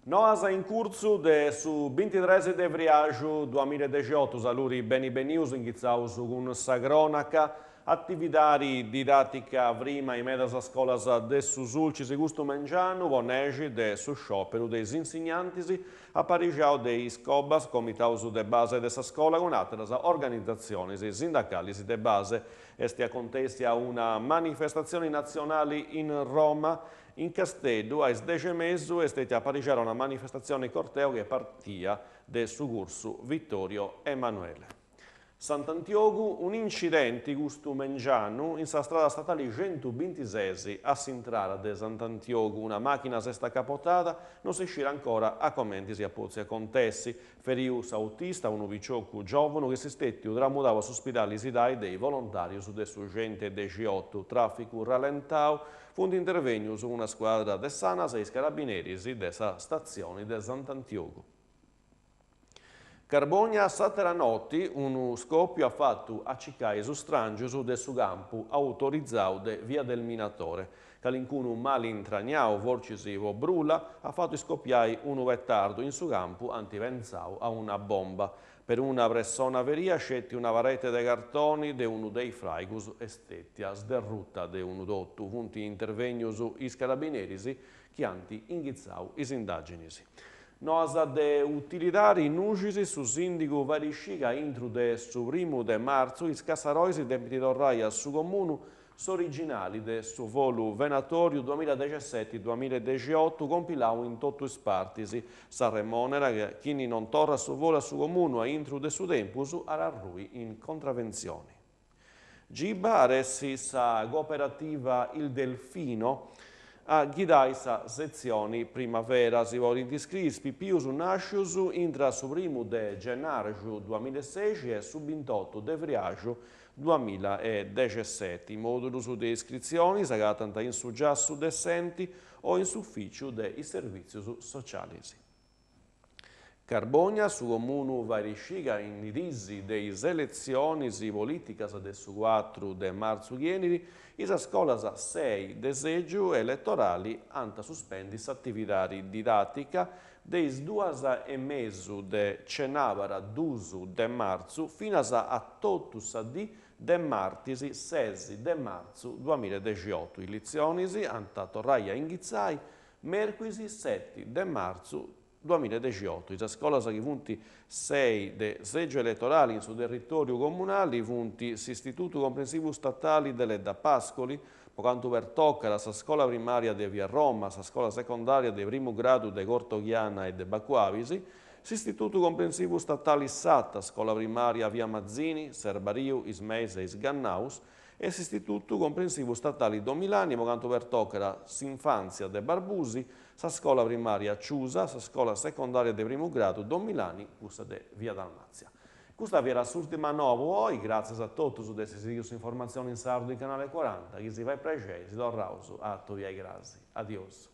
Noas in curtzu de su bintitres de friaxu duamillaedexiotu, saludi beni benius, inghitzaus cun sa cronaca, atividadi didàtica frima in medas scolas de su Sulcis custu mengianu po nexi de su sciòperu de is insignantis aparixau de is Cobas, Comitaus de base de sa scola cun àteras organizatzionis sindacalis de base. Est acontèssia una manifestatzioni natzionali in Roma In Casteddu, a is dexi e mesu, est stètia aparixada una manifestatzioni corteu chi est partia de su cursu Vittorio Emanuele. Sant'Antiogu, un'incidenti custu mengianu in sa strada statali centubintises a s'intrada de Sant'Antiogu, una màchina s'est acapotada, non si scit ancora a comenti siat pòtziu acontessi, feriu s'autista, unu piciocu giòvunu chi est stètiu tramudau a s'uspidali Sidai de is volontàrius de su centuedexiotu. Tràficu ralentau, Funt intervènnius una scuadra de s'Anas e is carabineris de sa statzioni de Sant'Antiogu. Carbònia, s'àtera noti unu scòpiu at fatu acicai is stràngius de su campu autorizau de Via del Minatore. Calincunu mali intraniau, fortzis po brula, at fatu iscopiai unu petardu in su campu ant pentzau a una bomba. Peruna pressona feria, sceti una parete de cartoni de unu de is fraigus est stètia sderruta de unu totu. Funt intervènnius is carabineris chi ant inghitzau is indàginis. Noas de utilidadi in Nuxis, su sìndigu fait scì ca intru de su primu de martzu is cassarois depint torrai a su comunu S'originali de su folu venatòriu duamiladexeseti duamiladexiotu compilau in totu is partis, s'arremonera ca chini non torrat su folu a su comunu a intru de su tempus at a arrui in contraventzioni. Giba at essi sa cooperativa Il Delfino a ghidai sa setzioni Primavera. Si podint iscriri is pipius nàscius intra su primu de gennarxu duamilasexi e su bintotu de friaxu Duamillaedexeseti. Mòdulus de iscritzioni s'agatant in su giassu de s'Enti o in s'Ufìciu de is Servìtzius Socialis. Carbònia, su Comunu fait scì ca in is diis de is eletzionis polìticas de su cuatru de martzu chi 'enit, is scolas sei de sègiu eletorali ant a suspendi s'atividadi didàtica De is duas e mesu de cenàbara dus de martzu finas a totu sa dì de martis ses de martzu duamiladexiotu. Is litzionis ant a torrai a inghitzai mèrcuis seti de martzu duamiladexiotu. Is scolas chi funt sei de sègiu eletorali in su territòriu comunali funt s'Istitutu Comprensivu Statali Deledda Pascoli, Po cantu pertocat sa scola primària de via Roma, sa scola secondària de primu gradu de Cortoghiana e de Bacuavis, s'Istitutu Comprensivu Statali Satta, scola primària via Mazzini, Serbariu, Is Meis e Is Gannaus, e s'Istitutu Comprensivu Statali Don Milani po cantu pertocat s'infàntzia de Barbusi, sa scola primària Ciusa, sa scola secondària de primu gradu Don Milani, cussa de via Dalmazia. Custa fiat s'ùrtima noa po oi, gràtzias a totus de essi sighiu s'informatzioni in sardu in Canale Cuaranta, chi si fait prexei si torraus a atobiai crasi. Adiosu.